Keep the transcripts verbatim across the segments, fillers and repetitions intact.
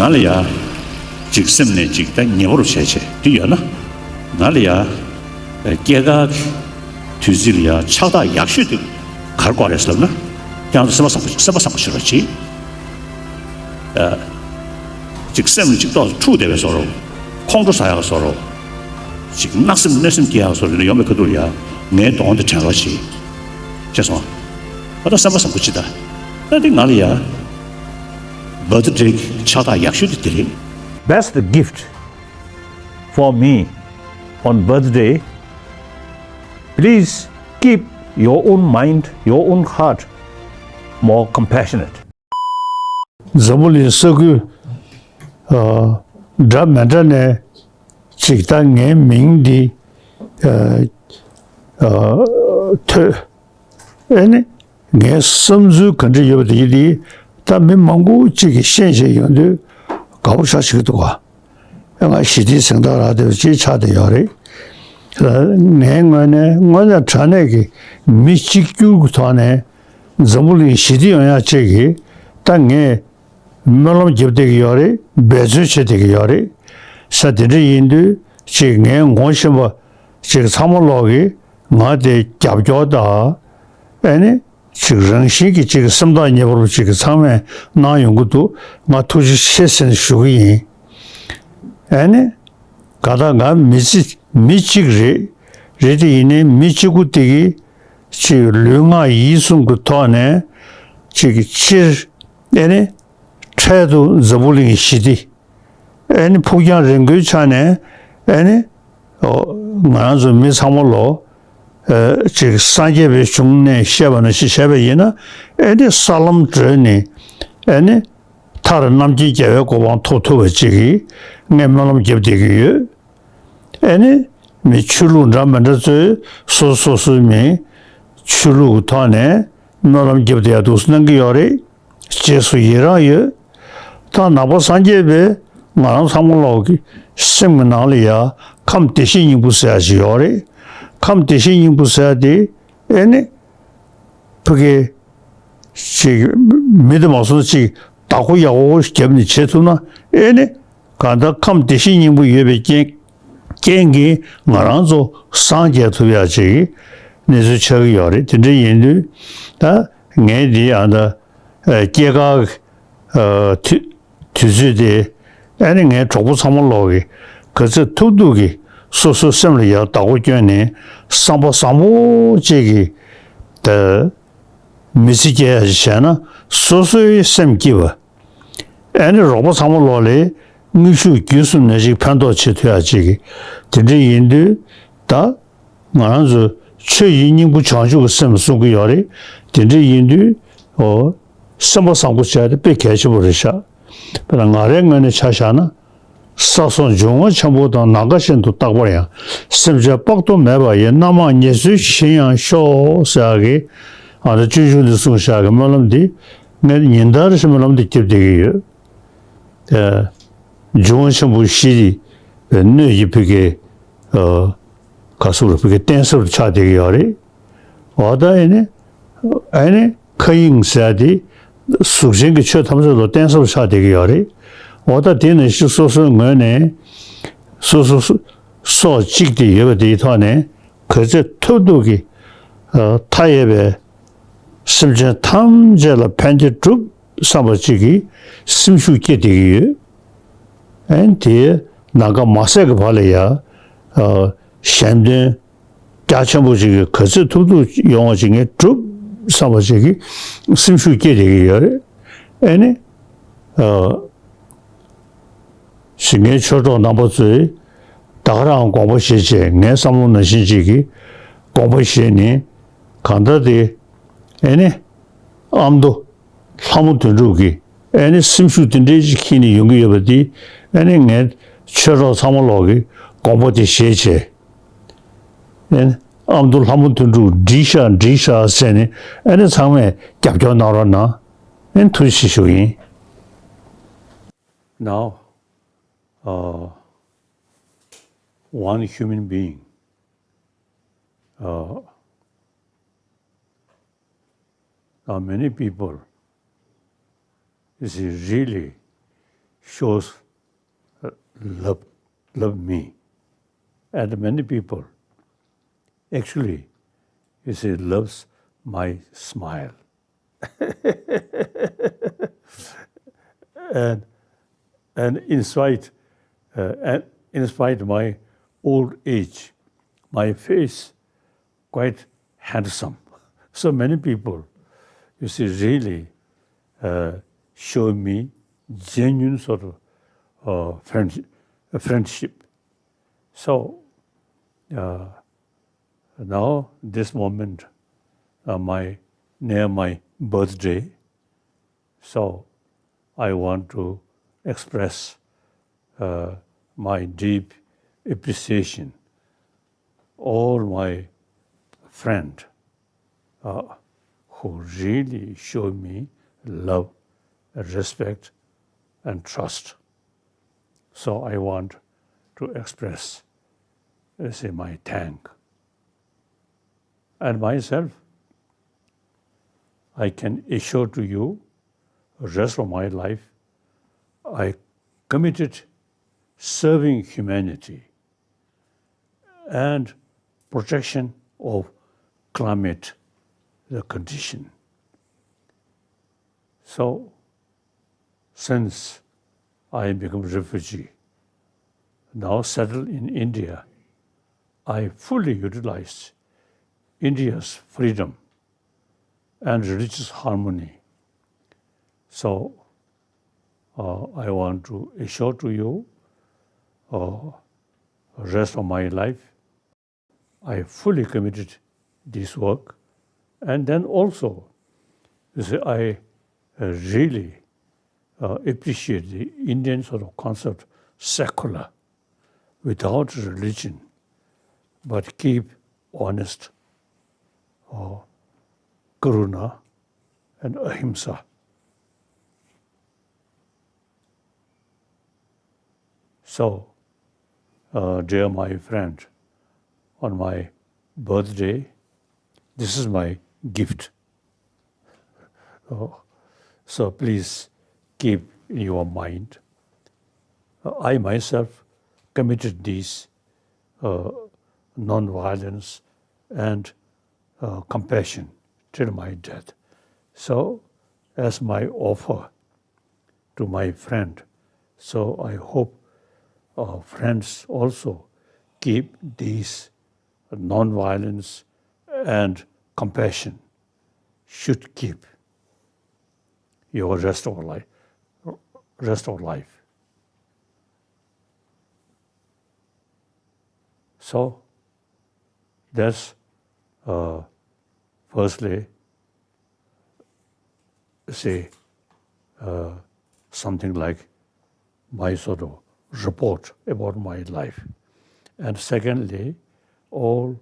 ང་ལ་ཡ་ཅིག་སེམས་ནས་ཅིག་ད་ཉེ་བོར་བྱས་བྱས་དེ་ཡོད་ན། ང་ལ་ཡ་སྐྱེས་སྐར་གྱི་དུས་ཚིགས་ལ་ཡ་ཕྱག་རྟགས་ཡག་ཤོས་དེ་ག་རེ་དགོས་རེད་ཟེར་ལབ་ན། ཁྱེད་རང་ཚོ་སེམས་པ་བཟང་པོ་སེམས་པ་བཟང་པོ་བྱེད་རོགས་གྱིས། ཨ། ཅིག་སེམས་ལ་ཅིག་ཏོག་ཙམ་འཁྲུག་བསྡད་པའི་བཟོ་འདྲ། ཁོང་ཁྲོ་ཟ་ཡག་བཟོ་འདྲ། ཅིག་གནག་སེམས་གནོད་སེམས་སྐྱེ་ཡག་བཟོ་འདྲ་ཡོང་བའི་ཁ་ཐུག་ལ་ཡ་ངའི་གདོང་དེ་དྲན་རོགས་གྱིས། ཤེས་སོང་། ཨ་ད་སེམས་པ་བཟང་པོ་བྱེད་ད། ད་དེ་ང་ལ་ཡ་བར་ཐི་ཌེ་གི་ཕྱག་རྟགས་ཡག་ཤོས་དེ་དེ་རེད། Best gift for me on birthday. Please keep your own mind, your own heart more compassionate. འཛམ་བུ་གླིང་ས་ཁུལ་ཨ་འདྲ་མི་འདྲ་ནས་ཅིག་ད་ངའི་མིང་འདི་ཨ་ཨ་ཐོས། ཨེ་ནི་ངའི་བསམ་ཚུལ་ག་འདྲ་ཡོད་པ་དེ་འདི་ད་མི་མང་པོ་ཅིག་གིས་ཤེས་བྱས་ཡོང་དུས་དགའ་པོ་ཞེ་དྲག་བྱེད་ཀྱི་འདུག་ག་ང་ཞི་བདེའི་གཟེངས་རྟགས་རག་བསྡད་པ་ཅིག་ཆགས་བསྡད་ཡོད་རེད། ངའི་ངོས་ནས་དངོས་གནས་དྲང་གནས་ཀྱི་མི་གཅིག་གྱུར་གྱི་ཐོག་ནས་འཛམ་བུ་གླིང་ཞི་བདེ་ཡོང་ཡག་ཅིག་གི་ད་ངས་སྨོན་ལམ་རྒྱབ་བསྡད་ཀྱི་ཡོད་རེད། འབད་བརྩོན་བྱེད་བསྡད་ཀྱི་ཡོད་རེད། ས་དེ་འདྲ་ཡིན་དུས་ཅིག་ངའི་ངོ་ཤེས་པ་ཅིག་ཚང་མ་ལོག་གིས་ང་དེ་རྒྱབ་སྐྱོར་དང་ཨེ་ནི་ཅིག་རང་བཞིན་གྱི་ཅིག་སེམས་ཐག་ཉེ་བོར་ཅིག་ཚང་མས་གནང་ཡོང་གི་འདུག་ང་ཐུགས་རྗེ་ཆེ་ཟེར་ནས་ཞུ་གི་ཡིན། ཨེ་ནི་ག་ད་ང་མི་ཚེ་མི་གཅིག་རེད། རེད་དེ་ཡིན་ནའི་མི་གཅིག་པུ་དེ་གིས་ཅིག་ལུས་ངག་ཡིད་གསུམ་གྱི་ཐོག་ནས་ཅིག་སྤྱིར་ཨེ་ནི་འཕྲལ་དུ་འཛམ་བུ་གླིང་ཞི་བདེ། ཨེ་ནི་ཕུགས་རྒྱང་རིང་པོའི་ཆ་ནས་ཨེ་ནི་ཨོ་ང་རང་ཚོ་མི་ཚང་མ་ལོ་ཨེ་ཅིག་སངས་རྒྱས་པའི་གཞུང་ནས་བཤད་པ་ནང་བཞིན་བྱས་པ་ཡིན་ན་ཨེ་ནི་ས་ལམ་བགྲོད་ནས་ཨེ་ནི་མཐར་རྣམ་མཁྱེན་རྒྱལ་བའི་གོ་འཕང་ཐོབ་ཐུབ་པ་ཅིག་གི་ངས་སྨོན་ལམ་རྒྱབ་བསྡད་ཀྱི་ཡོད། ཨེ་ནི་མི་ཆོས་ལུགས་འདྲ་མི་འདྲ་ཚོས་སོ་སོ་སོའི་མི་ཆོས་ལུགས་ཀྱི་ཐོག་ནས་སྨོན་ལམ་རྒྱབ་བསྡད་ཡག་འདུག་སེ་གནང་གི་ཡོད་རེད། རྗེས་སུ་ཡི་རང་ཡོད། ད་ནང་པ་སངས་རྒྱས་པས་ང་རང་ཚང་མ་ལོག་གི་སེམས་ཀྱི་ནང་ལ་ཡ་ཁམས་བདེ་གཤེགས་སྙིང་པོ་ཟེར་ཡག་ཅིག་ཡོད་རེད། ཁམས་བདེ་གཤེགས་སྙིང་པོ་ཟེར་ཡག་དེ་ཨེ་ནི་ཕ་གི་ཅིག་མི་དེ་མ་སོང་ཅིག་བདག་པོ་ཡག་པོ་བརྒྱབ་ནས་བྱེད་ཐུབ་ན་ཨེ་ནི་གང་ལྟར་ཁམས་བདེ་གཤེགས་སྙིང་པོ་ཡོད་པའི་རྐྱེན་རྐྱེན་གྱིས་ང་རང་ཚོ་སངས་རྒྱས་ཐུབ་ཡག་ཅིག་གི་གནས་ཚུལ་ཆགས་ཀྱི་ཡོད་རེད། དེ་འདྲ་ཡིན་དུས་ད་ངས་འདི་ཨ་ད་སྐྱེས་སྐར་དུས་དུས་ཚོད་དེ་ཨ་ནི་ངའི་གྲོགས་པོ་ཚང་མ་ལོག་གིས་ག་ཚོད་ཐུབ་ཐུབ་ཀྱིས་སོ་སོའི་སེམས་ལ་ཡར་བདག་པོ་བསྐྱོན་ནས་བསམ་པ་བཟང་པོ་ཅིག་གིས་ད་མི་ཚེ་སྐྱེལ་ཡག་ཅིག་བྱས་ན་སོ་སོའི་སེམས་སྐྱིད་པ། ཨ་ནི་རོགས་པ་ཚང་མ་ལོག་ལ་དངོས་ཤུགས་བརྒྱུད་གསུམ་ནས་ཅིག་ཕན་ཐོགས་བྱེད་ཐུབ་ཡག་ཅིག་གི་དེ་འདྲ་ཡིན་དུས་ད་ང་རང་ཚོ་ཆོས་ཡིན་སྙིང་པོ་བྱང་ཆུབ་ཀྱི་སེམས་གསུང་གི་ཡོད་རེད། དེ་འདྲ་ཡིན་དུས་ཨོ་སེམས་པ་བཟང་པོ་བྱས་ཏེ་དཔེ་གལ་ཆེན་པོ་རེད་ཤག་དཔེར་ན་ང་རའི་ངོས་ནས་ཆ་བཞག་ན། ས་སོགས་འབྱུང་བ་ཆེན་པོ་དང་། ནམ་མཁའ་བཞིན་དུ་རྟག་པར་ཡང་། སེམས་ཅན་དཔག་ཏུ་མེད་པ་ཡི། རྣམ་མང་ཉེར་འཚོའི་ཞིང་ཡང་ཤོག་ཟེར་ཡག་གི་ཨ་ནི་སྤྱོད་འཇུག་འདི་གསུངས་བཞག་གི་སྨོན་ལམ་འདི་ངས་ཉིན་ལྟར་བཞིན་སྨོན་ལམ་འདི་རྒྱབ་བསྡད་ཀྱི་ཡོད། ཨ། འབྱུང་བ་ཆེན་པོ་བཞི་དེ་སྣོད་ཀྱི་ཕ་གི་ཨ་ག་ཟེར་ཕ་གི་རྟེན་གསར་དུ་ཆགས་བསྡད་ཀྱི་ཡོད་རེད། འོ་ད་ཨེ་ནི་ཨེ་ནི་མཁའ་དབྱིངས་ཟེར་ཡག་དེ་གཟུགས་ཅན་གྱི་ཆོས་ཐམས་ཅད་ལ་རྟེན་གསར་དུ་ཆགས་བསྡད་ཀྱི་ཡོད་རེད། འོ་ད་དེ་ནང་བཞིན་སོ་སོའི་ངོས་ནས་སོ་སོ་སོ་སྲོག་གཅིག་དེ་ཡོད་པ་དེའི་ཐོག་ནས་ག་ཚོད་ཐུབ་ཐུབ་ཀྱིས་ཨ་མཐའ་ཡས་པའི་སེམས་ཅན་ཐམས་ཅད་ལ་ཕན་བདེ་སྒྲུབ་བསམ་པ་ཅིག་གི་སེམས་ཤུགས་སྐྱེ་བསྡད་ཀྱི་ཡོད། ཨན་དེ་ནམ་མཁའ་མ་ཟད་ཀྱི་བར་ལ་ཡ་ཨ་གཞན་དོན་རྒྱ་ཆེན་པོ་ཅིག་གི་ག་ཚོད་ཐུབ་ཐུབ་ཡོང་བ་ཅིག་ངས་སྒྲུབ་བསམ་པ་ཅིག་གི་སེམས་ཤུགས་སྐྱེ་བསྡད་ཀྱི་ཡོད་རེད། ཨ་ནི་ཨ་ཞིག་ངའི་ཆོས་གྲོགས་རྣམ་པ་ཚོས་ད་ག་རང་དགོངས་པ་བཞེས་བྱས་ངའི་བསམ་བློ་ནང་བཞིན་ཅིག་གི་དགོངས་པ་བཞེས་ནས་གང་ལྟར་དེ་ཨ་ནི་ཨ་མདོ་ལྷ་མོ་དོན་གྲུབ་ཀྱིས་ཨ་ནི་སེམས་ཤུགས་དེ་འདྲའི་ཅིག་འཁྱེར་ནས་ཡོང་གི་ཡོད་པ་དེ་ཨ་ནི་ངའི་ཆོས་གྲོགས་ཚང་མ་ལོག་གིས་དགོངས་པ་དེ་བཞེས་བྱས། ཨ་ནི་ཨ་མདོ་ལྷ་མོ་དོན་གྲུབ་འགྲིག་ཤག་འགྲིག་ཤག་ཟེར་ནས་ཨ་ནི་ཚང་མས་རྒྱབ་སྐྱོར་གནང་རོགས་གནང་། ཨ་ནི་ཐུགས་རྗེ་ཆེ་ཞུ་གི་ཡིན། Now, uh, one human being, uh, now many people, you see, really shows uh, love love me, and many people actually, you see, loves my smile. and and in spite uh, and in spite my old age, my face quite handsome. So many people, you see, really uh, show me genuine sort of uh, friendship, friendship. So uh, now this moment, uh, my near my birthday, so I want to express uh, my deep appreciation all my friend uh, who really show me love, respect, and trust. So I want to express, uh, say, my thank. And myself, I can assure to you, rest of my life, I committed serving humanity and protection of climate, the condition. So, since I become refugee, now settled in India, I fully utilize India's freedom and religious harmony. So, uh, I want to assure to you, uh, rest of my life, I fully committed this work. And then also, you see, I uh, really uh, appreciate the Indian sort of concept, secular, without religion, but keep honest, uh, karuna and ahimsa. So, uh, dear my friend, on my birthday, this is my gift. Oh, so please keep in your mind. Uh, I myself committed this uh, non-violence and uh, compassion till my death. So, as my offer to my friend, so I hope our friends also keep these non-violence and compassion should keep your rest of life, rest of life. So that's uh, firstly say uh, something like my sort of report about my life. And secondly, all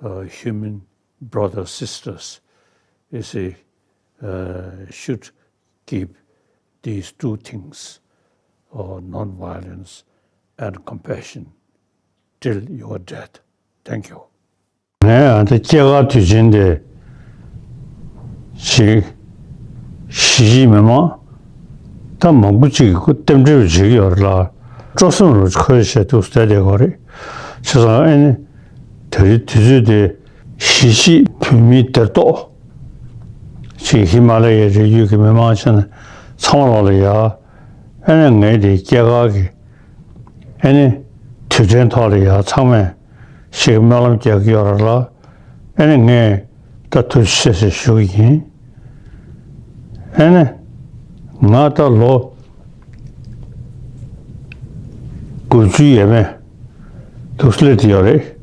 uh, human brothers, sisters, you see, uh, should keep these two things, uh, non-violence and compassion, till your death. Thank you. ངས་ཨ་ད་སྐྱེས་སྐར་དུས་ཆེན་དེ་ཞིག་གཞིས་བྱེས་མི་མང་ད་མང་པོ་ཅིག་གིས་ཁོ་རྟེན་འབྲེལ་བྱེད་ཀྱི་ཡོད་རེད་ལ། སྤྲོ་སེམས་རུ་ཁོའི་བྱས་འདུག་བསྡད་བསྡད་ཀྱི་རེད། བྱས་ཙང་ཨ་ནི་དེ་རིང་དུས་ཚོད་དེ་གཞིས་བྱེས་བོད་མིའི་སྡེར་གཏོགས་ཅིག་ཧི་མ་ལ་ཡའི་རི་རྒྱུད་ཀྱི་མི་མང་ཆེ་ན་ཚང་མ་ལོག་ལ་ཡ། ཨ་ནི་ངའི་དེ་སྐྱེས་སྐར་གྱི་ཨ་ནི་དུས་དྲན་ཐོག་ལ་ཡ་ཚང་མས་ཞིག་སྨོན་ལམ་རྒྱག་གི་ཡོད་རེད་ལ། ཨ་ནི་ངས་ད་ཐུགས་རྗེ་ཆེ་ཞེས་ཞུ་གི་ཡིན། ཨ་ནི་ང་ད་ལོ་དགུ་བཅུ་ཡས་མས་འདུག་སླེབས་བསྡད་ཡོད་རེད།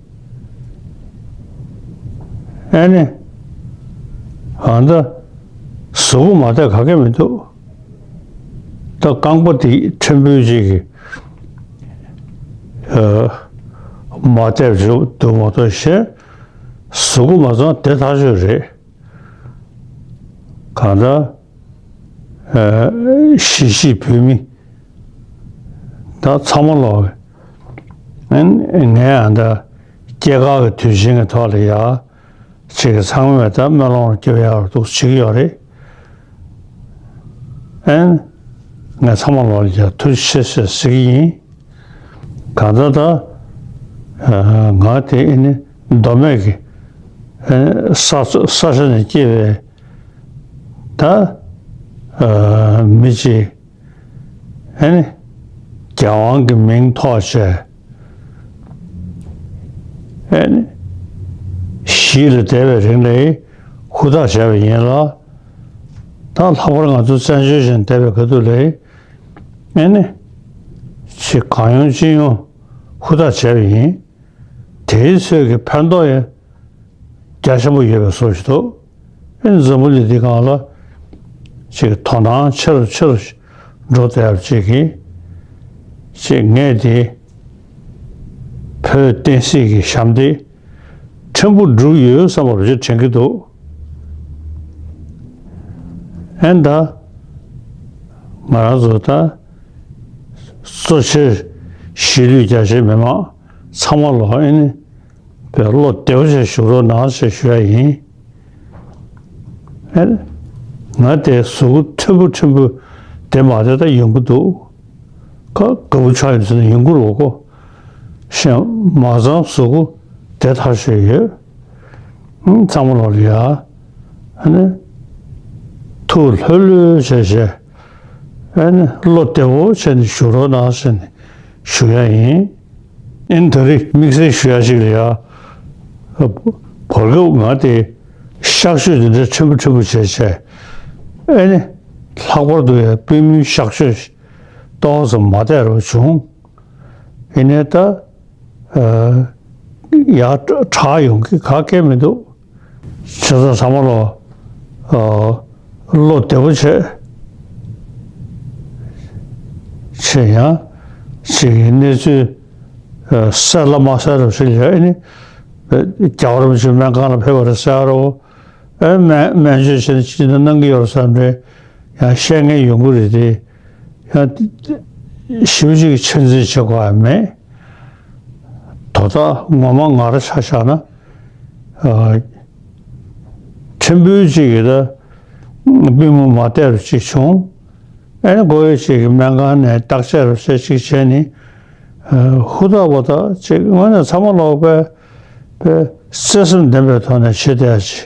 ཨ་ནི་ཨ་ད་གཟུགས་པོ་མ་བདེ་ག་གེ་མི་འདུག་ད་རྐང་པ་དེ་ཕྲན་བུ་ཅིག་གི་ཨ་མ་བདེ་བ་འདུག་མ་གཏོགས་གཞན་གཟུགས་པོ་མ་ཚང་བདེ་ཐག་ཆོད་རེད། གང་ལྟར་ཨ་གཞིས་བྱེས་བོད་མི་ད་ཚང་མ་ལོག་ཨ་ནི་ངས་ཨ་ད་སྐྱེས་སྐར་གྱི་དུས་ཆེན་གྱི་ཐོག་ལ་ཡ། ཅིག་གི་ཚང་མས་ད་སྨོན་ལམ་རྒྱབ་ཡག་འདུག་བྱེད་ཀྱི་ཡོད་རེད། ཨན། ངས་ཚང་མ་ལོག་ལ་ཡ་ཐུགས་རྗེ་ཆེ་ཟེར་ཟེར་གྱི་ཡིན། གང་ལྟར་ད་ང་དེ་ཨེ་ནི་མདོ་སྨད་ཀྱི་ཨེ་ནི་ས་ས་ཆ་ནས་སྐྱེས་པའི་ད་མི་གཅིག་ཨེ་ནི་རྒྱལ་དབང་གི་མིང་ཐོགས་བྱས། ཨེ་ནི་གཞིས་ལ་བསྡད་པའི་རིང་ལ་ཧུར་ཐག་བྱས་པ་ཡིན་ལ། ད་ལྷག་པར་ང་ཚོ་བཙན་བྱོལ་ཞིག་བསྡད་པའི་ཁ་ཐུག་ལ་ཨེ་ནི་ཅིག་གང་ཡོང་ཅི་ཡོང་ཧུར་ཐག་བྱས་པ་ཡིན། དེའི་ཚོད་ཀྱི་ཕན་ཐོགས་ཡང་རྒྱ་ཆེན་པོ་ཡོད་པའི་བཟོ་ཞིག་འདུག་ཨེ་ནི་འཛམ་བུ་གླིང་འདི་སྒང་ལ་ཅིག་དོ་སྣང་ཆེ་རུ་ཆེ་རུ་འགྲོ་བསྡད་ཡག་ཅིག་གིས་ཅིག་ངས་དེ་བོད་བསྟན་སྲིད་ཀྱི་ཞབས་འདེགས་ཕྲན་བུ་སྒྲུབ་ཡོད་བསམ་པ་ཅིག་དྲན་གྱི་འདུག་ཨེ་ནི་ད་ང་རང་ཚོ་ད་གཙོ་ཆེར་གཞིས་ལུས་རྒྱ་ཆེའི་མི་མང་ཚང་མ་ལོག་ཨེ་ནི་བློ་བདེ་པོ་བྱས་བཞུགས་རོགས་གནང་ཞེས་ཞུ་ཡ་ཡིན། ཨེ། ང་དེ་གཟུགས་པོ་ཕྲན་བུ་ཕྲན་བུ་བདེ་མ་བདེ་ད་ཡོང་གི་འདུག་ཁ་དགའ་པོ་ཆགས་ཡོད་ཟེར་ན་ཡོང་གི་རེད་གོ། གཞན་མ་ཚང་གཟུགས་པོ་བདེ་ཐག་ཆོད་ཡོད། ཨང་། ཚང་མ་ལོག་ལ་ཡ། ཨ་ནི། ཐུགས་ལྷོད་ལྷོད་བྱས་བྱས། ཨ་ནི་བློ་བདེ་པོ་བྱས་ནས་བཞུགས་རོགས་གནང་ཟེར་ནས་ཞུ་ཡ་ཡིན། ཨེ་ནི་ད་རེས་དམིགས་བསལ་ཞུ་ཡ་ཞིག་ལ་ཡ། གོ་སྐབས་ང་དེ་གཤག་བཅོས་འདི་འདྲ་ཕྲན་བུ་ཕྲན་བུ་བྱས་བྱས། ཨེ་ནི། ལྷག་པར་དུ་ཡ་པུས་མོའི་གཤག་བཅོས་ཏོག་ཙམ་མ་བསྡད་རོགས་བྱུང་། ཡིན་ནའི་ད། ཡར་དྲག་ཡོང་གི་ག་གེ་མི་འདུག་བྱས་ཙང་ཚང་མ་ལོག་བློ་བདེ་པོ་བྱས། བྱས་ཡང་ཅིག་གནས་ཚུལ་གསལ་ལ་མ་གསལ་རོགས་ཞིག་ལ་ཨེ་ནི། རྒྱལ་བ་རིན་པོ་ཆེ་སྨན་ཁང་ལ་ཕེབས་པ་རེད་ཟེར་རོགས། ཨེ་སྨན་སྨན་བཅོས་བྱས་ནས་ཅི་འདྲ་གནང་གི་ཡོད་རེད་བསམ་རེད། ཡང་བཤད་མཁན་ཡོང་གི་རེད་དེ། ཡང་ཞེ་པོ་ཅིག་ཆ་འཛིན་བྱེད་དགོས་ཡ་མེད། དོ་བདག་ངོ་མ་ང་རང་ཆ་བཞག་ན། ཨ། ཕྲན་བུ་ཅིག་གིས་ད་པུས་མོ་མ་བསྡད་རོགས་ཅིག་བྱུང་། ཨེ་ནི་ཁོ་བོས་ཅིག་སྨན་ཁང་ནས་བརྟག་དཔྱད་རོགས་བྱས་ཅིག་བྱས་ནི། ཨ། ཧུར་ཐག་པ་དག་ཅིག་དངོས་གནས་ཚང་མ་ལོག་པའི་པའི་བརྩེ་སེམས་ལྡན་པའི་ཐོག་ནས་བྱེད་བསྡད་ཡ་ཅིག་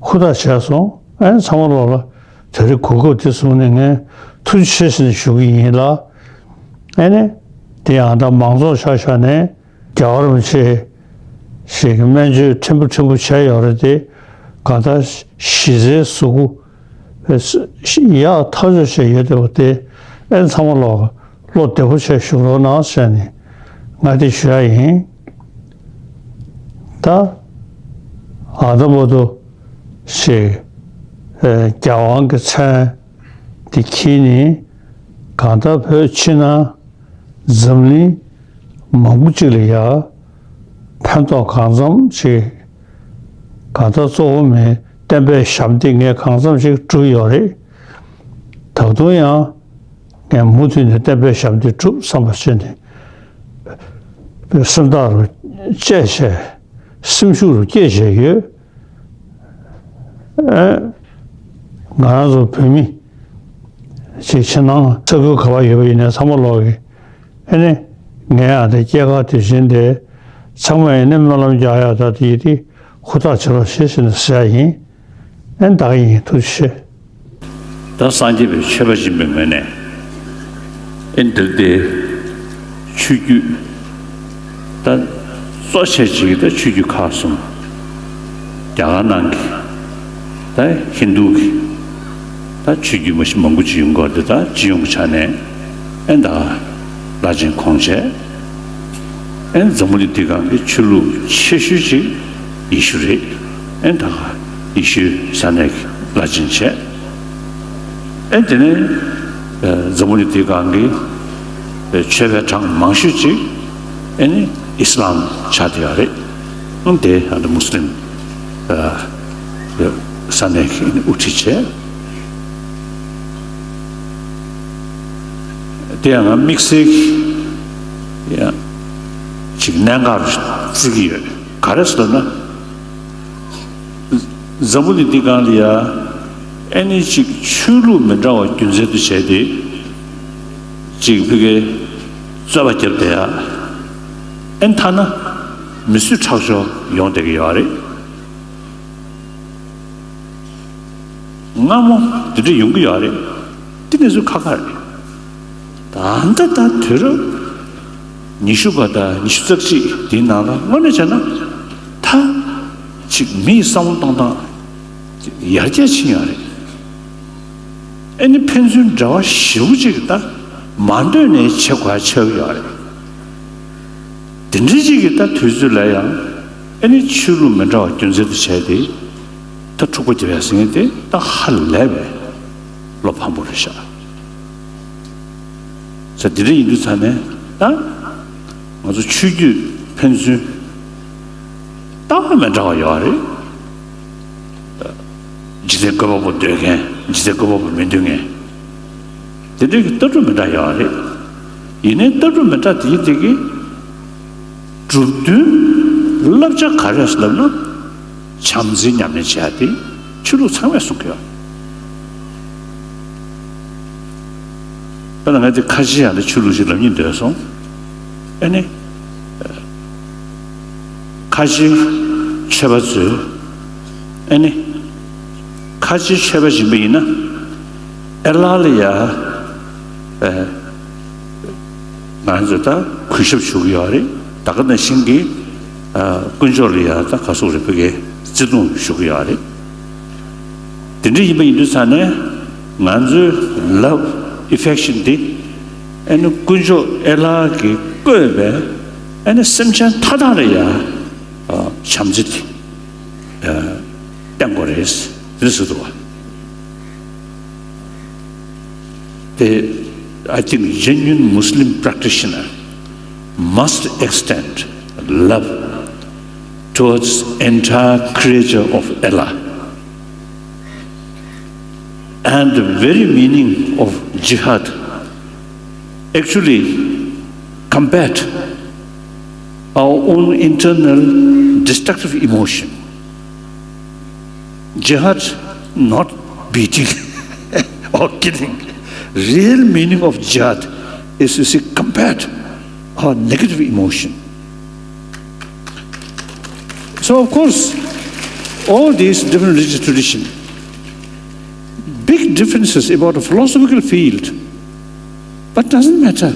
ཧུར་ཐག་བྱས་སོང་། ཨེ་ནི་ཚང་མ་ལོག་ལ་དེ་རིང་གོ་སྐབས་དེ་བཟུང་ནས་ངས་ཐུགས་རྗེ་ཆེ་ཟེར་ནས་ཞུ་གི་ཡིན་ལ། ཨེ་ནི་དེ་ཡང་ད་མང་ཚོགས་ཆ་བཞག་ནས་རྒྱལ་བ་རིན་པོ་ཆེ་ཞིག་གི་སྨན་བཅོས་ཕྲན་བུ་ཕྲན་བུ་བྱས་ཡོད་རེད་དེ། གང་ལྟར་གཞི་རྩའི་གཟུགས་པོ་ཡག་ཐག་ཆོད་བྱས་ཡོད་བསྡད་པ་དེ། ཨེ་ནི་ཚང་མ་ལོག་བློ་བདེ་པོ་བྱས་བཞུགས་རོགས་གནང་ཟེར་ནས་ང་དེ་ཞུ་ཡ་ཡིན། ད་ཨ་ད་བར་དུ་ཞིག་ཨེ་རྒྱལ་དབང་གི་མཚན་དེ་འཁྱེར་ནས་གང་ལྟར་བོད་ཕྱི་ནང་འཛམ་གླིང་མང་པོ་ཅིག་ལ་ཡ་ཕན་ཐོགས་གང་འཚམ་ཅིག་གང་ལྟར་གཙོ་བོ་མིན་བསྟན་པའི་ཞབས་འདེགས་ངས་གང་འཚམ་ཞིག་བསྒྲུབས་ཡོད་རེད། ད་དུང་ཡང་ངས་མུ་མཐུད་ནས་བསྟན་པའི་ཞབས་འདེགས་བསྒྲུབ་བསམ་པ་བྱས་ནས་སེམས་ཐག་རུ་བཅད་བྱས། སེམས་ཤུགས་རུ་བསྐྱེད་བྱས་ཡོད། ཨེ། ང་རང་ཚོ་བོད་མི་ཅིག་ཕྱི་ནང་ས་ཁུལ་ག་པར་ཡོད་པ་ཡིན་ནའི་ཚང་མ་ལོག་གི། ཨེ་ནི། ངའི་ཨ་དེ་སྐྱེས་སྐར་དུས་ཆེན་དེ་ཚང་མས་ཨེ་ནི་སྨོན་ལམ་རྒྱག་ཡག་ད་དེ་ཡིན་དེ་ཧུར་ཐག་བྱེད་རོགས་ཞེས་ཟེར་ནས་ཟེར་ཡ་ཡིན། ཨེ་ནི་ད་ག་ཡིན། ཐུགས་རྗེ་ཆེ། ད་སངས་རྒྱས་པའི་ཆོས་པ་ཡིན་པའི་ངོས་ནས་ཨེ་འདིར་དེ་ཆོས་བརྒྱུད་ད་གཙོ་ཆེ་ཅིག་ད་ཆོས་བརྒྱུད་ཁག་གསུམ། རྒྱ་གར་ནང་གི་ད་ཧིན་དུ་གི་ད་ཆོས་བརྒྱུད་མ་གཞི་མང་པོ་ཅིག་ཡོང་གི་ཡོད་རེད། ད་སྤྱི་ཡོངས་ཀྱི་ཆ་ནས་ཨེ་ད་བླ་ཆེན་གོང་བྱས། ཨེ་འཛམ་བུ་གླིང་འདི་སྒང་གི་ཆོས་ལུགས་ཆེ་ཤོས་ཅིག་ཡེ་ཤུ་རེད། ཨེ་ད་ག་ཡེ་ཤུའི་ས་གནས་ཀྱི་བླ་ཆེན་བྱས། ཨེ་དེ་ནས་ཨེ་འཛམ་བུ་གླིང་འདི་སྒང་གི་ཨེ་ཆོས་པའི་གྲངས་མང་ཤོས་ཅིག་ཨེ་ནི་ཨི་སི་ལམ་ཆགས་བསྡད་ཡོད་རེད། ཨེ་དེ་ཨ་ནི་མུ་སི་ལིམ་ཨེ་ས་གནས་ཀྱི་ཨེ་ནི་དབུ་ཁྲིད་བྱས། དེ་ཡང་ང་དམིགས་བསལ་གྱི་ཡང་ཅིག་གནད་འགག་རུ་བརྩི་གི་ཡོད། ག་རེ་ཟེར་ན། འཛམ་བུ་གླིང་འདི་སྒང་ལ་ཡ་ཨེ་ནི་ཅིག་ཆོས་ལུགས་མི་འདྲ་བ་རྒྱུ་མཚན་དུ་བྱས་ཏེ་ ཅིག་ཕ་གིའི་རྩོད་པ་བརྒྱབ་བསྡད་ཡ། ཨེ་ཐ་ན་མི་གསོད་ཁྲག་སྦྱོར་ཡོང་བསྡད་ཀྱི་ཡོད་རེད། སྔ་མོ་འདི་འདྲ་ཡོང་གི་ཡོད་རེད། འདི་གནས་ཚུལ་ཁག་ཁག་རེད། ད་ལྟ་ད་དུས་རབས་ཉི་ཤུ་པ་དང་ཉི་ཤུ་རྩ་གཅིག་འདིའི་ནང་ལ་དངོས་གནས་བྱས་ན་ད་ཅིག་མིའི་བསམ་བློ་གཏོང་སྟངས་ཡར་རྒྱས་ཕྱིན་ཡོད་རེད། ཨེ་ནི་ཕན་ཚུན་འབྲེལ་བ་ཞེ་པོ་ཅིག་ད་མ་འདོད་ནས་བྱེད་དགོས་ཆགས་ཡོད་རེད། དེ་འདྲའི་ཅིག་གི་ད་དུས་ཚོད་ལ་ཡང་ཨེ་ནི་ཆོས་ལུགས་མི་འདྲ་བ་སྐྱོན་འཛིན་དུ་བྱས་ཏེ་ད་འཁྲུག་པ་རྒྱབ་ཡ་ཟེར་མཁན་དེ་ད་ཧ་ལས་པའི་བློ་ཕམ་པོ་རེད་ཤག་ས་དེ་འདྲ་ཡིན་དུས་ཙང་ནས་ད་ང་ཚོ་ཆོས་བརྒྱུད་ཕན་ཚུན་ལྟ་བ་མི་འདྲ་བ་ཡོད་རེད། འཇིག་རྟེན་བཀོད་པ་པོ་འདོད་མཁན། འཇིག་རྟེན་བཀོད་པ་པོ་མི་འདོད་མཁན། དེ་འདྲའི་གི་ལྟ་གྲུབ་མི་འདྲ་ཡོད་རེད། ཡིན་ནའི་ལྟ་གྲུབ་མི་འདྲ་དེ་ཡིན་དེ་གི་གྲུབ་དོན་བསླབ་བྱ་ག་རེ་ཟེར་ལབ་ན། བྱམས་བརྩེ་ཉམས་ལེན་བྱེད་ཡ་དེ་ཆོས་ལུགས་ཚང་མས་གསུང་གི་ཡོད། དཔེར་ན་ང་དེ་ཁ་ཆེ་ཡང་ལ་ཆོས་ལུགས་ཤིག་ལབ་སྙིང་འདོད་སོང་། ཨེ་ནི། ཁ་ཆེ་ཆོས་པ་ཚོས་ཨེ་ནི། ཁ་ཆེ་ཆོས་པ་ཡིན་པ་ཡིན་ན་ཨེ་ལ་ལ་ཡ། ཨེ། ང་ཚོས་ད་གུས་ཞབས་ཞུ་གི་ཡོད་རེད། ད་ག་ནང་བཞིན་གྱི་ཨ། དཀོན་མཆོག་ལ་ཡ་ད་ག་སོགས་རེད། ཕ་གིའི་བརྩི་མཐོང་ཞུ་གི་ཡོད་རེད། དེ་འདྲ་ཡིན་པ་ཡིན་དུས་ཙང་ནས་ང་ཚོའི་love affection དེ་ཨེ་ནི་དཀོན་མཆོག་ཨེ་ལ་གིས་བཀོད་པའི་ཨེ་ནི་སེམས་ཅན་མཐའ་དག་ལ་ཡ་ཨ། བྱམས་བརྩེ་དེ་ཨ། བསྟན་དགོས་རེད་ཟེར་ཟེར་འདུག་བ། དེ། I think genuine Muslim practitioner must extend love towards entire creature of Allah. And the very meaning of jihad actually combat our own internal destructive emotion. Jihad, not beating or killing. Real meaning of jihad is to see combat our negative emotion. So of course, all these different religious traditions, big differences about a philosophical field, but doesn't matter.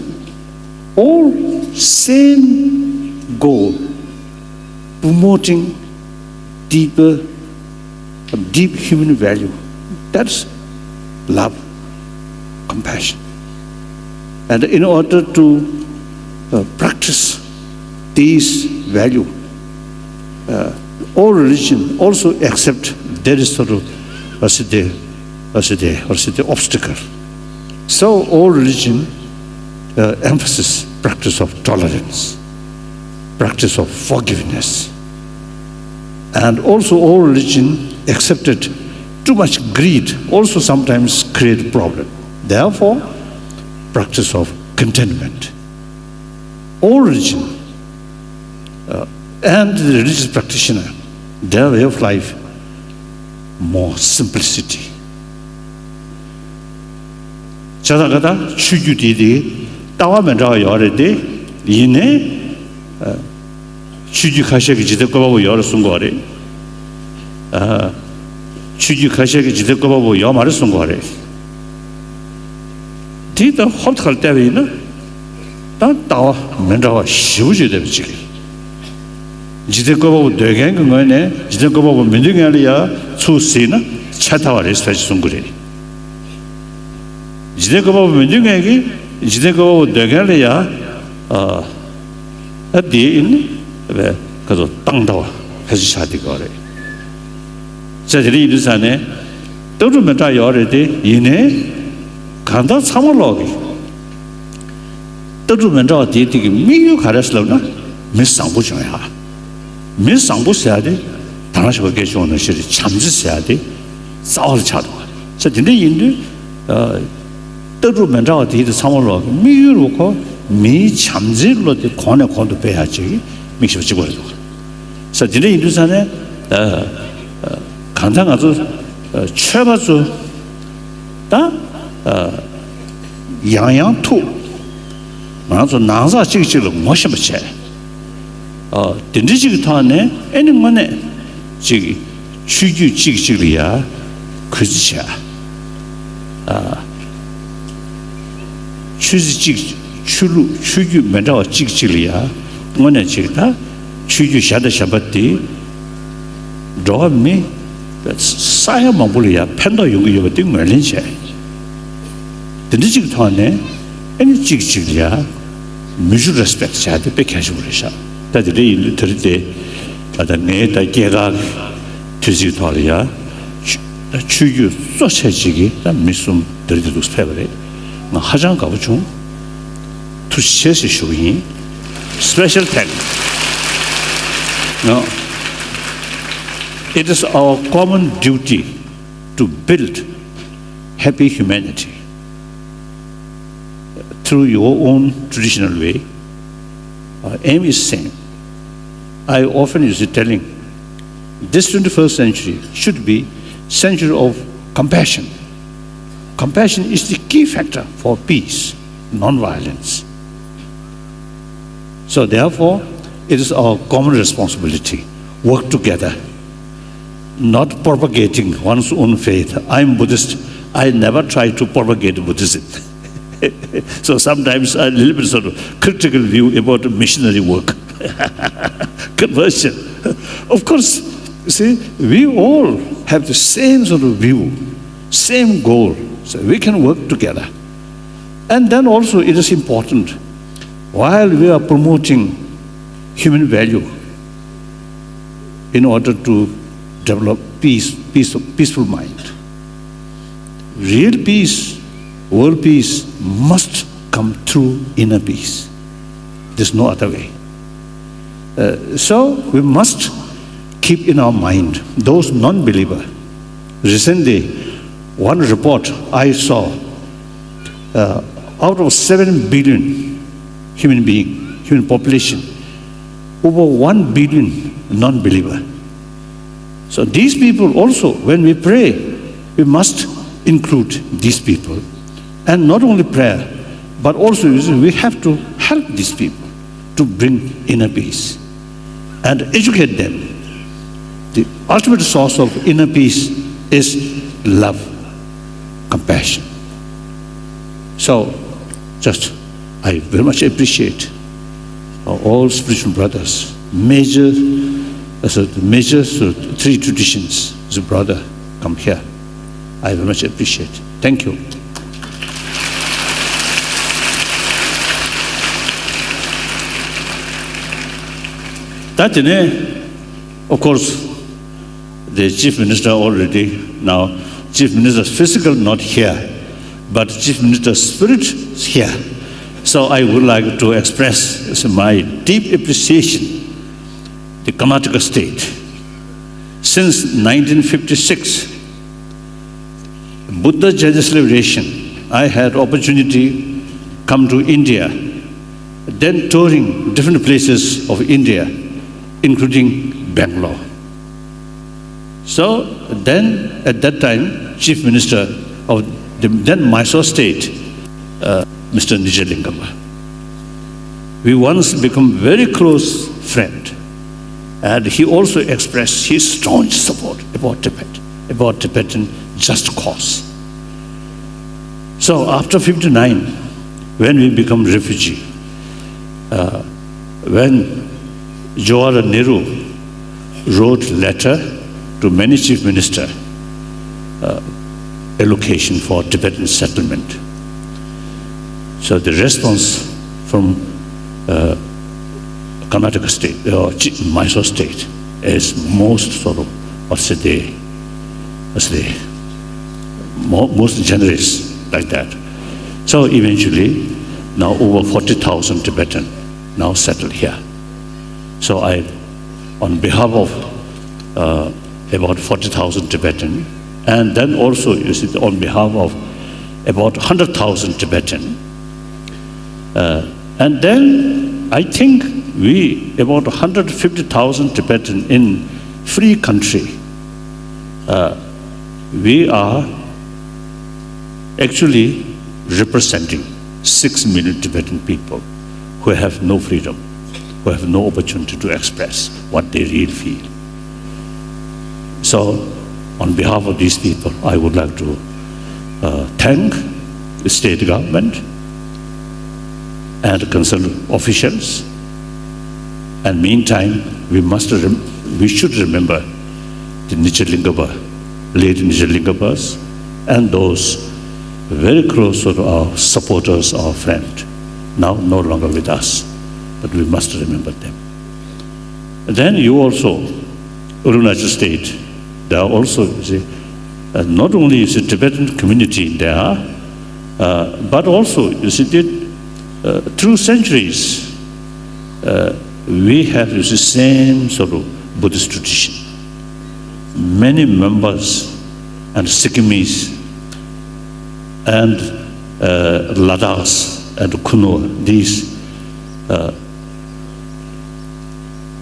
All same goal, promoting deeper, deep human value. That's love, compassion. And in order to uh, practice these value, uh, all religion also accept there is sort of a city, a city, or city obstacle. So all religion uh, emphasis practice of tolerance, practice of forgiveness, and also all religion accepted too much greed also sometimes create problem. Therefore, practice of contentment. All religion uh, and the religious practitioner, their way of life, more simplicity. བྱས་ཙང་ད་ཆོས་བརྒྱུད་དེ་དེ་ལྟ་བ་མི་འདྲ་བ་ཡོད་རེད་དེ། ཡིན་ནའི་ཨ། ཆོས་བརྒྱུད་ཁ་ཤས་ཀྱིས་འཇིག་རྟེན་བཀོད་པ་པོ་ཡོད་རེད་གསུང་གི་ཡོད་རེད། ཨ། ཆོས་བརྒྱུད་ཁ་ཤས་ཀྱིས་འཇིག་རྟེན་བཀོད་པ་པོ་ཡོད་མ་རེད་གསུང་གི་ཡོད་རེད། དེ་ལྟར་ཧོབ་ཁ་ལ་བལྟས་པ་ཡིན་ན། ད་ལྟ་བ་མི་འདྲ་བ་ཞེ་པོ་ཅིག་བསྡད་པ་ཅིག་རེད། འཇིག་རྟེན་བཀོད་པ་པོ་འདོད་མཁན་གྱི་ངོས་ནས་འཇིག་རྟེན་བཀོད་པ་པོ་མི་འདོད་མཁན་ལ་ཡ་ཚུར་གཟིགས་ན་ཆ་ཚང་བ་རེད་ཟེར་གསུང་གི་རེད། འཇིག་རྟེན་བཀོད་པ་པོ་མི་འདོད་མཁན་གྱིས་འཇིག་རྟེན་བཀོད་པ་པོ་འདོད་མཁན་ལ་ཡ། ཨ། ད་དེ་ཡིན་ནི་བས་ཁ་ཚོ་བཏང་ལྟ་བ་ཕལ་ཆེར་ཆགས་བསྡད་ཀྱི་ཡོད་རེད། ཅེས་དེ་འདྲ་ཡིན་དུས་ཙང་ནས་ལྟ་གྲུབ་མི་འདྲ་ཡོད་རེད་དེ། ཡིན་ནའི་གང་ལྟར་ཚང་མ་ལོག་གི་ལྟ་གྲུབ་མི་འདྲ་བ་དེའི་སྟེང་གི་དམིགས་ཡུལ་ག་རེ་ཟེར་ལབ་ན། མི་བཟང་པོ་བྱུང་ཡ། མི་བཟང་པོ་ཟེར་ཡ་དེ་ད་ལྟ་ཞོགས་པ་སྐད་ཆ་བྱུང་བ་ནང་བཞིན་རེད། བྱམས་བརྩེ་ཟེར་ཡ་དེ་རྩ་བ་ལ་ཆགས་འདུག་བ། ས་དེ་འདྲ་ཡིན་དུས་ཨ། ལྟ་གྲུབ་མི་འདྲ་བ་དེ་དེ་ཚང་མ་ལོག་གི་དམིགས་ཡུལ་རུ་ཁོ་མིའི་བྱམས་བརྩེའི་བློ་དེ་གོང་ནས་གོང་དུ་སྤེལ་ཡ་ཅིག་གི་དམིགས་བྱ་གཅིག་པ་རེད་འདུག་ས་དེ་འདྲ་ཡིན་དུས་ས་ནས་ཨ། ཨ། གང་ལྟར་ང་ཚོ་ཨ། ཆོས་པ་ཚོ་ད་ཨ། ཡང་ཡང་ཐུག་ང་ཚོ་ནང་ཚགས་གཅིག་གཅིག་ལ་ངོ་ཤེས་པ་བྱས། ཨ། དེ་འདྲ་གཅིག་གི་ཐོག་ནས་ཨེ་ནི་དངོས་གནས་གཅིག་ཆོས་བརྒྱུད་གཅིག་གཅིག་ལ་ཡ་གུས་བརྩི་བྱས། ཨ། ཆོས་སྲིད་གཅིག་ཆོས་ལུགས་ཆོས་བརྒྱུད་མི་འདྲ་བ་གཅིག་གཅིག་ལ་ཡ་དངོས་གནས་གཅིག་ད་ཆོས་བརྒྱུད་གཞན་དང་གཞན་པ་དེ་འགྲོ་བ་མི་ས་ཡ་མང་པོ་ལ་ཡ་ཕན་ཐོགས་ཡོང་གི་ཡོད་པ་དེ་ངོས་ལེན་བྱས། དེ་འདྲ་གཅིག་ཐོག་ནས་ཨེ་ནི་གཅིག་གཅིག་ལ་ཡ་mutual respect བྱ་དེ་དཔེ་གལ་ཆེན་པོ་རེད་ཤག་ད་དེ་འདྲ་ཡིན་དུས་དེ་རིང་དེ་ད་ལྟ་ངའི་ད་སྐྱེས་སྐར་གྱི་དུས་ཚིགས་ཐོག་ལ་ཡ་ཆོས་ཆོས་བརྒྱུད་གཙོ་ཆེ་གཅིག་གི་ད་མི་གསུམ་དེ་རིང་དེ་འདུག་ཕེབས་པ་རེད། ང་ཧ་ཅང་དགའ་པོ་བྱུང་། ཐུགས་རྗེ་ཆེ་ཞེས་ཞུ་གི་ཡིན། Special thanks. Now, it is our common duty to build happy humanity through your own traditional way. Our aim is same. I often used to telling, this twenty-first century should be century of compassion. Compassion is the key factor for peace, non-violence. So therefore, it is our common responsibility, work together, not propagating one's own faith. I am Buddhist, I never try to propagate Buddhism. So sometimes a little bit sort of critical view about missionary work, conversion. Of course, you see, we all have the same sort of view, same goal, so we can work together. And then also it is important, while we are promoting human value in order to develop peace, peace, peaceful mind, real peace, world peace must come through inner peace. There's no other way. Uh, so we must keep in our mind those non-believer. Recently, one report I saw, uh, out of seven billion human being, human population, over one billion non-believer. So these people also, when we pray, we must include these people. And not only prayer, but also, you see, we have to help these people to bring inner peace and educate them. The ultimate source of inner peace is love, compassion. So, just, I very much appreciate, uh, all spiritual brothers, major, uh, so the major, so three traditions, the brother come here. I very much appreciate. Thank you. ད་དེ་ནས། Of course, the Chief Minister already, now, Chief Minister physical not here, but Chief Minister spirit is here. So I would like to express my deep appreciation to Karnataka State. Since nineteen fifty-six, Buddha Jayanti celebration, I had opportunity come to India, then touring different places of India, including Bangalore. So then, at that time, Chief Minister of the then Mysore State, uh, Mister Nijalingam, we once become very close friend, and he also expressed his staunch support about Tibet, about Tibetan just cause. So after fifty-nine, when we become refugee, uh, when Jawaharlal Nehru wrote letter to many chief minister, uh, allocation for Tibetan settlement. So the response from, uh, Karnataka state, uh, Chi-, Mysore state is most sort of, what's it, they, what's it, mo-, most generous like that. So eventually, now over forty thousand Tibetan now settled here. So I, on behalf of, uh, about forty thousand Tibetan, and then also, you see, on behalf of about hundred thousand Tibetan, uh, and then I think we, about hundred fifty thousand Tibetan in free country, uh, we are actually representing six million Tibetan people. who have no freedom, who have no opportunity to express what they really feel. So, on behalf of these people, I would like to uh, thank the state government and concerned officials. And meantime, we must rem- we should remember the Nijalingaba, late Nijalingapas, and those very close to our supporters, our friend, now no longer with us. But we must remember them. Then you also, Arunachal State, there are also, you see, uh, not only, you see, Tibetan community there, uh, but also, you see, the, uh, through centuries, uh, we have, you see, same sort of Buddhist tradition. Many members and Sikkimese and, uh, Ladakh and Kuno, these, uh,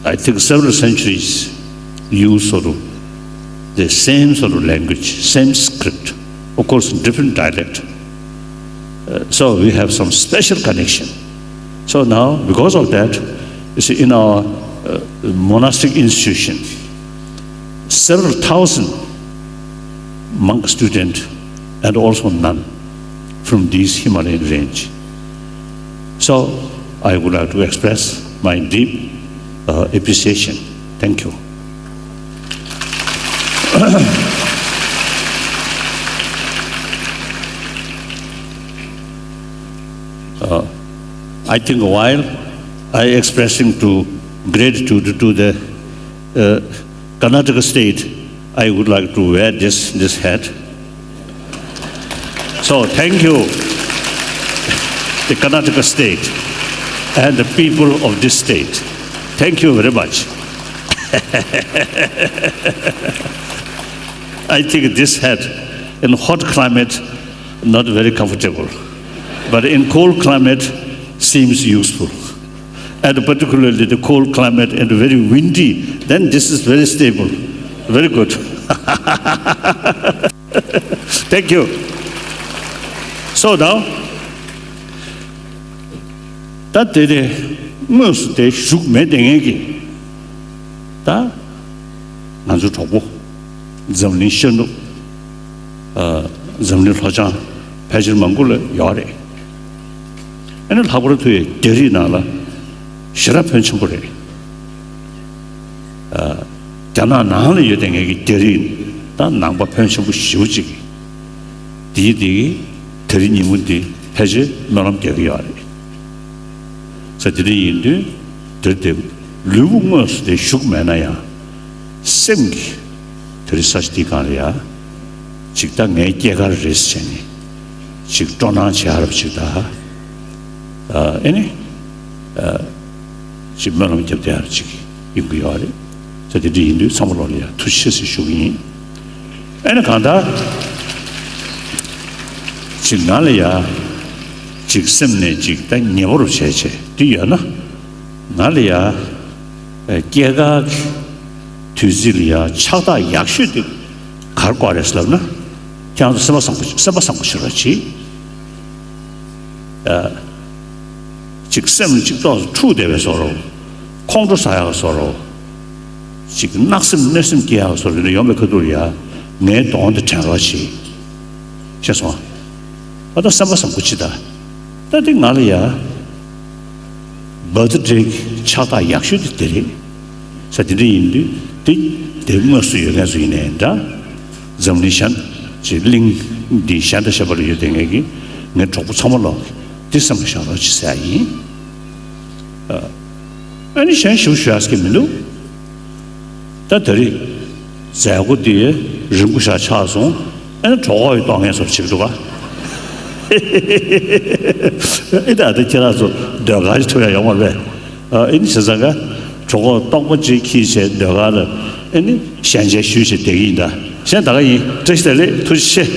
I think several centuries use sort of the same sort of language, same script, of course, different dialect. Uh, so we have some special connection. So now, because of that, you see, in our uh, monastic institution, several thousand monk student and also nun from these Himalayan range. So I would like to express my deep uh, appreciation. Thank you. Uh, I think while I expressing to gratitude to the uh, Karnataka state, I would like to wear this, this hat. So thank you, the Karnataka state and the people of this state. Thank you very much. I think this hat in hot climate not very comfortable, but in cold climate seems useful. And particularly the cold climate and very windy, then this is very stable. Very good. Thank you. So now, ད་དེ་དེ་དངོས་སུ་དེ་བཞུགས་མེད་དེ་ངེད་ཀྱི་ད་ང་ཚོ་གྲོགས་པོ་འཛམ་གླིང་ཤར་ནུབ། ཨ། འཛམ་གླིང་ལྷོ་བྱང་ཕལ་ཆེར་མང་པོ་ལ་ཡོད་རེད། ཨ་ནི་ལྷག་པར་དུ་རྒྱ་རིགས་ནང་ལ་ཞེ་དྲག་ཕོན་ཆེན་པོ་རེད། ཨ། རྒྱ་ནག་ནང་ལ་ཡོད་དེ་ངེད་ཀྱི་རྒྱ་རིགས་ད་ནང་པ་ཕོན་ཆེན་པོ་ཞེ་པོ་ཅིག་གིས་འདིའི་འདི་གི་དེ་རིང་ཉིན་མོ་འདི་ཕལ་ཆེར་སྨོན་ལམ་རྒྱག་གི་ཡོད་རེད། ས་དེ་འདྲ་ཡིན་དུས་དེར་དེ་ལུས་པོ་དངོས་སུ་དེ་བཞུགས་མེད་ན་ཡང་སེམས་ཀྱི་དེ་རིང་ས་ཆ་འདི་སྒང་ལ་ཡ་ཅིག་ད་ངའི་སྐྱེས་སྐར་རེད་ཟེར་ནས་ཅིག་སྤྲོ་སྣང་བྱེད་ཡ་རབས་ཅིག་ད་ཨ་ཨེ་ནི་ཨ་ཅིག་སྨོན་ལམ་རྒྱབ་བསྡད་ཡ་རབས་ཅིག་ཡོང་གི་ཡོད་རེད། ས་དེ་འདྲ་ཡིན་དུས་ཚང་མ་ལོག་ལ་ཡ་ཐུགས་རྗེ་ཆེ་ཟེར་ཞུ་གི་ཡིན། ཨེ་ནི་གང་ལྟར་ཅིག་ང་ལ་ཡ་ཅིག་སེམས་ནས་ཅིག་ད་ཉེ་པོ་རུ་བྱས་བྱས་འདི་ཡོད་ན། ང་ལ་ཡ་སྐྱེས་སྐར་གྱི་དུས་ཚིགས་ལ་ཡ་ཕྱག་རྟགས་ཡག་ཤོས་དེ་ག་རེ་དགོས་རེད་ལབ་ན། ཁྱེད་རང་ཚོ་སེམས་པ་བཟང་པོ་སེམས་པ་བཟང་པོ་བྱེད་རོགས་གྱིས། ཨ། ཅིག་སེམས་ཅིག་ཏོག་ཙམ་འཁྲུག་བསྡད་པའི་བཟོ་འདྲ། ཁོང་ཁྲོ་ཟ་ཡག་བཟོ་འདྲ། ཅིག་གནག་སེམས་གནོད་སེམས་སྐྱེ་ཡག་བཟོ་འདྲ་ཡོང་བའི་ཁ་ཐུག་ལ་ཡ་ངའི་གདོང་དེ་དྲན་རོགས་གྱིས། ཤེས་སོང་ཨ། ད་སེམས་པ་བཟང་པོ་བྱེད་ད། ད་དེ་ང་ལ་ཡ། བར་ཐི་ཌེ་གི་ཕྱག་རྟགས་ཡག་ཤོས་དེ་དེ་རེད། ས་དེ་འདྲ་ཡིན་དུས་དེ་དེ་དངོས་སུ་ཡོད་མཁན་ཚོ་ཡིན་ནའི་འདྲ། འཛམ་གླིང་གཞན་ཅིག་གླིང་འདི་གཞན་དང་གཞན་པ་ལ་ཡོད་དེ་ངེད་ཀྱི་ངའི་གྲོགས་པོ་ཚང་མ་ལོག་འདི་སེམས་ལ་བཞག་རོགས་གྱིས་ཟེར་ཡ་ཡིན། ཨ་ནི་གཞན་ཞུ་ཞུ་ཡག་གི་མི་འདུག་ད་དེ་རིང་མཛད་སྒོ་འདི་རིང་པོ་ཞིག་ཆགས་སོང་། ཨ་ནི་གྲོད་ཁོག་ཡང་ལྟོགས་མཁན་ཚོར་བྱེད་ཀྱི་འདུག་ག་ཨེ་ད་ལྟ་ཁྱེད་རང་ཚོ་ཟློས་གར་ཞིག་ཐུབ་ཡ་ཡོད་མ་རེད། ཨ་ཨེ་ནི་བྱས་ཙང་ག་གྲོད་ཁོག་ལྟོགས་པ་ཅིག་འཁྱེར་བྱས་ཟློས་གར་ལ་ཨེ་ནི་ཞལ་མཇལ་ཞུས་བྱས་བསྡད་ཀྱི་ཡིན་ད། གཞན་ད་ག་ཡིན། བཀྲ་ཤིས་བདེ་ལེགས། ཐུགས་རྗེ་ཆེ།